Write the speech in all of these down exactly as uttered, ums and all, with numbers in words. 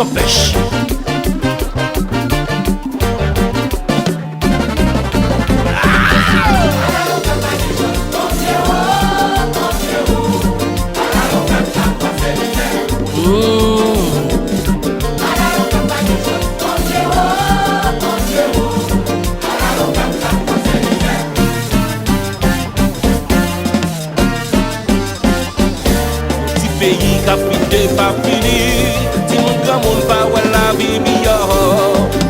Kanpèch. Ti peyi k ap vide p ap vini. Timoun granmoun pa wè lavi miyò.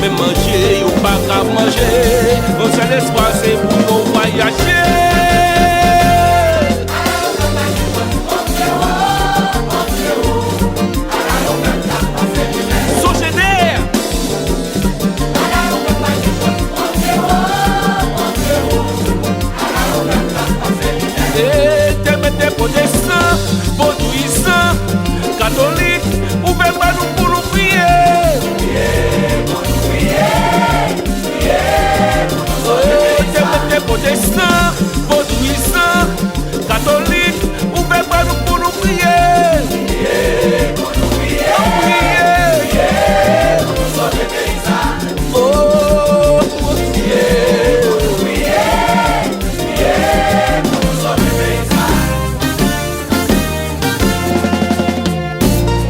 Menm manje yo pa ka manje. Yon sèl espwa se pou yo vwayaje. Sonje dèyè. E te mete pwotesan, vodouyizan, katolik, ouvè bra nou pou nou priye. E te mete pwotesan, vodouyizan, katolik, ouvè bra nou pou nou priye. Priye. Oh, priye.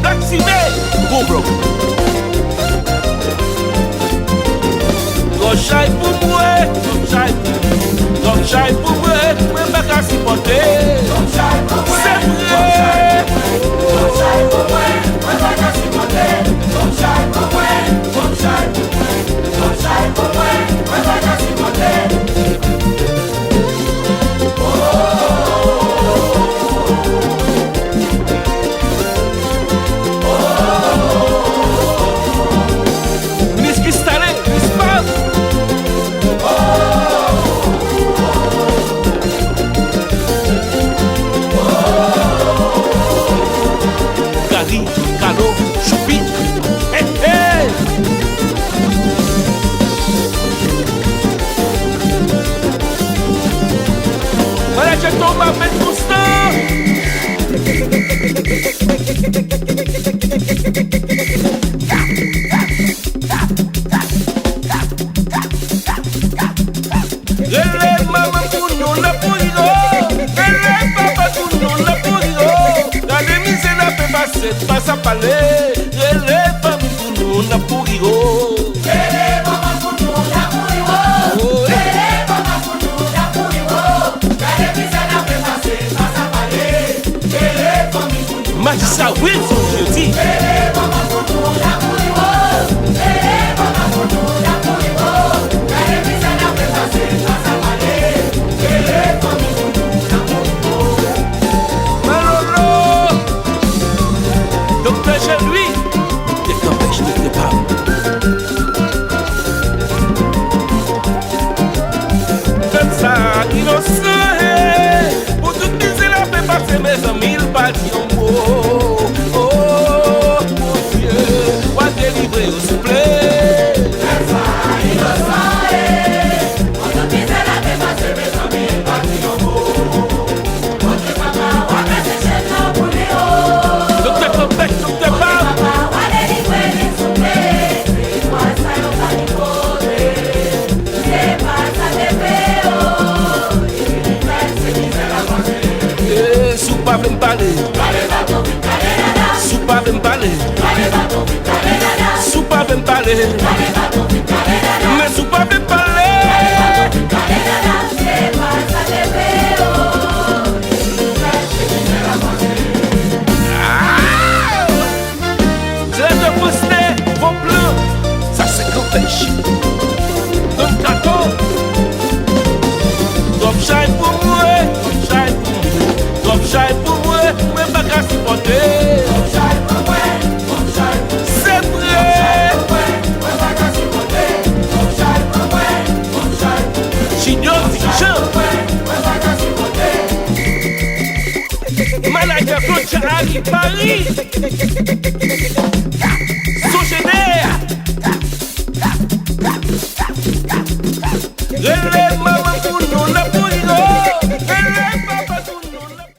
Black Cime, gwo bro. Twòp chay pou mwen, twòp chay pou mwen, twòp chay pou mwen, mwen pa ka sipòte. Se vre. Miss Cristale, Miss Pam. Gary, Carlo, Choupi. Hey, hey! Manager Thomas, Constant. Rele manman pou nou nan Pouriwo. Rele papa pou nou nan Pouriwo. Gade mizè n ap pase, pa sa pale. Rele fanmi pou nou nan Pouriwo. Rele manman pou nou nan Pouriwo. Rele papa pou nou nan Pouriwo. Gade mizè n ap pase, pa sa pale. Rele fanmi pou nou. Majistra Wilson Jeudi. Malolo, Doktè Jean Louis, te kanpèch, te kanpèch. Pèp sa inosan, hey. Pou tout mizè l ap pase, mezanmi, l pa di yon mo. Oh, Bondye, w a delivre yo, souple. Pèp sa inosan, hey. Pou tout mizè l ap pase, mezanmi, l pa di yon mo. Bondye papa, w a kase chèn nan pou li, oh. Doktè Kanpèch, Doktè Pam. Bondye papa, w a delivre li, souple. Se istwa sa yo pa ni kote. Se pa sa te vle yo. Epi li fè se mizè la pase. Eh, si w pa vle m pale. Pale pa twòp vit, pale dada. Si w pa vle m pale. Pale pa twòp vit, pale dada. Si w pa vle m pale. Pale pa twòp vit, pale dada. Men si w pa vle m pale. Pale pa twòp vit, pale dada. Se pa sa te vle yo. Epi li fè se mizè la pase. Ah! Senatè Faustin Bonpland, sa se kanpèch. Don Kato, twòp chay pou mwen, twòp chay pou mwen, twòp chay pou mwen, mwen pa ka sipòte. Twòp chay pou mwen, twòp chay pou mwen. Se vre. Twòp chay pou mwen, mwen pa ka sipòte. Twòp chay pou mwen, twòp chay pou mwen. Junior Dirijan. Twòp chay pou mwen, mwen pa ka sipòte. Manager Claude Jean Harry Paris. Sonje dèyè.